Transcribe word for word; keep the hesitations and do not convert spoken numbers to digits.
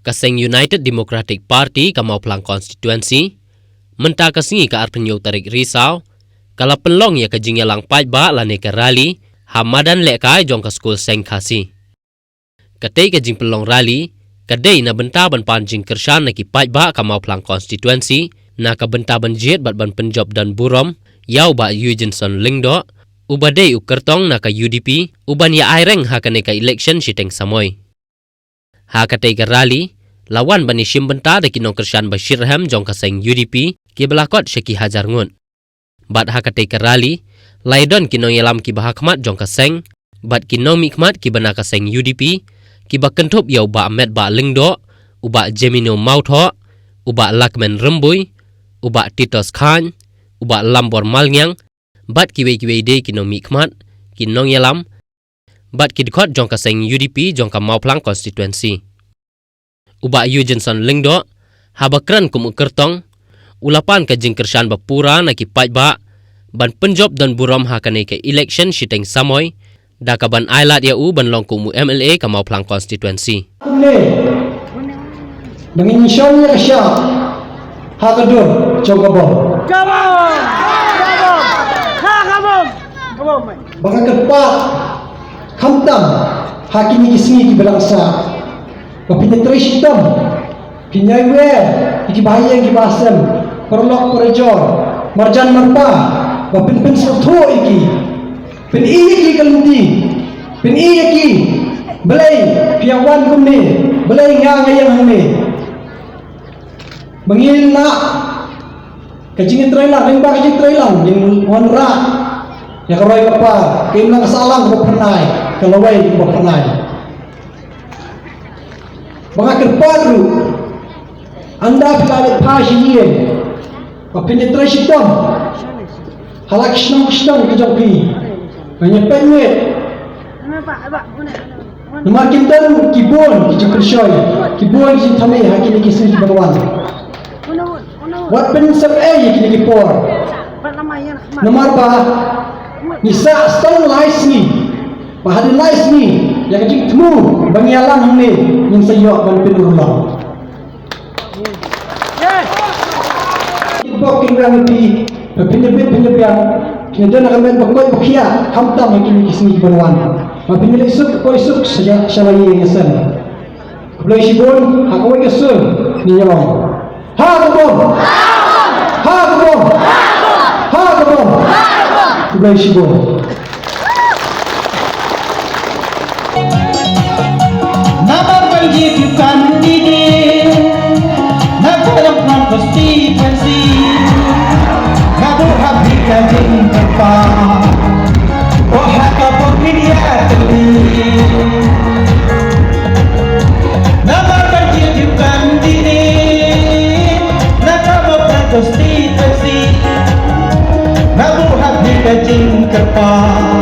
Ka seng United Democratic Party ka Mawphlang Constituency, mynta ka sngi ka arphew tarik Risaw, ka la pynlong ïa ka jingïalang paidbah lane ka rally ha madan lehkai jong ka skul seng Khasi. Katei ka jingpynlong rally ka dei na bynta ban pan jingkyrshan na ki paidbah ka Mawphlang Constituency na ka bynta ban jied bad ban pynjop don burom ïa u Bah Eugenson Lyngdoh, uba dei u kyrtong na ka U D P, uban ïa aireng ha kane ka election shiteng samoi. Ha katei ka rally la wan ban ïashim bynta da ki nongkyrshan ba shitrhem jong ka seng U D P kiba la kot sha ki hajar ngut. Bad ha katei ka rally la ïadon ki nongïalam kiba ha khmat jong ka seng bad ki nongmihkhmat kiba na ka seng U D P, kiba kynthup ïa u Bah Metbah Lyngdoh, u Bah Jemino Mawthoh, u Bah Lakmen Rymbui, u Bah Titos Khain, u Bah Lambor Malngiang, bad kiwei kiwei de ki nongmihkhmat, ki nongïalam bad ki dkhot jong ka seng U D P jong ka Mawphlang Constituency. U Bah Eugenson Lyngdoh, haba kren kum u kyrtong, u la pan ka jingkyrshan ba pura na ki paidbah ban pynjop don burom ha kane ka election shiteng samoi da kaban ailad ïa u ban long kum u M L A ka Mawphlang Constituency. Kumne, ba ngin shong ïa ka shap ha ka dur jong ka bom. Ka bom! Ka bom! Ha ka bom! Ka bom! Ba nga kyrpad khamtam ha kine ki sngi kiba dang sah ba phin ïa trei shitom, phin ïa wer ïa kiba ha ïing kiba ha sem, paralok parajor, marjan marpa, ba phin pynsngewthuh ïa ki, phin ïeh ïa ki ka lynti, phin ïeh ïa ki, balei phi ïa wan kumne, balei nga nga ïeng hangne. Ba ngin lah ka jingïatreilang, lyngba ka jingïatreilang ngin wanrah ïa ka roi ka par, ka imlang ka sahlang kaba phyrnai, ka lawei kaba phyrnai. Ba nga kyrpad ruh, ynda phi la leit phai sha ïing, ba phin ïatrei shitom ha la ka shnong ka shnong ka jong phi. Ba ngin peit ngeit. Namar kim don ki bun ki jingpynshoi, ki bun ki jingthymmai ha kine ki sngi kiban wan. Wat pynsep ei ïa kine ki por. Namar ba ngi sah sdang lai sngi. Ba hadien lai sngi ïa ka jingthmu ba ngi ïalang hangne ngin sa ïoh ban pynurlong. Ki bok ki rang ïa phi, ba phin da bit phin da biang, kin da don ha ka met ba koit ba khiah, khamtam ha kine ki sngi kiban wan. Ba phin da leit suk koit suk sha, sha la ïing ïa sem. Khublei shibun, ha kawei ka sur ngin ïa ong, ha ka bom! Ha ka bom! Ha ka bom! Khublei shibun. Namar ban jied ïa u candidate na ka Mawphlang constituency, nga buh ha phi ka jingkyrpad, oh ha ka bom phin ïatylli. Namar ban jied ïa u candidate na ka Mawphlang constituency, nga buh ha phi ka jingkyrpad.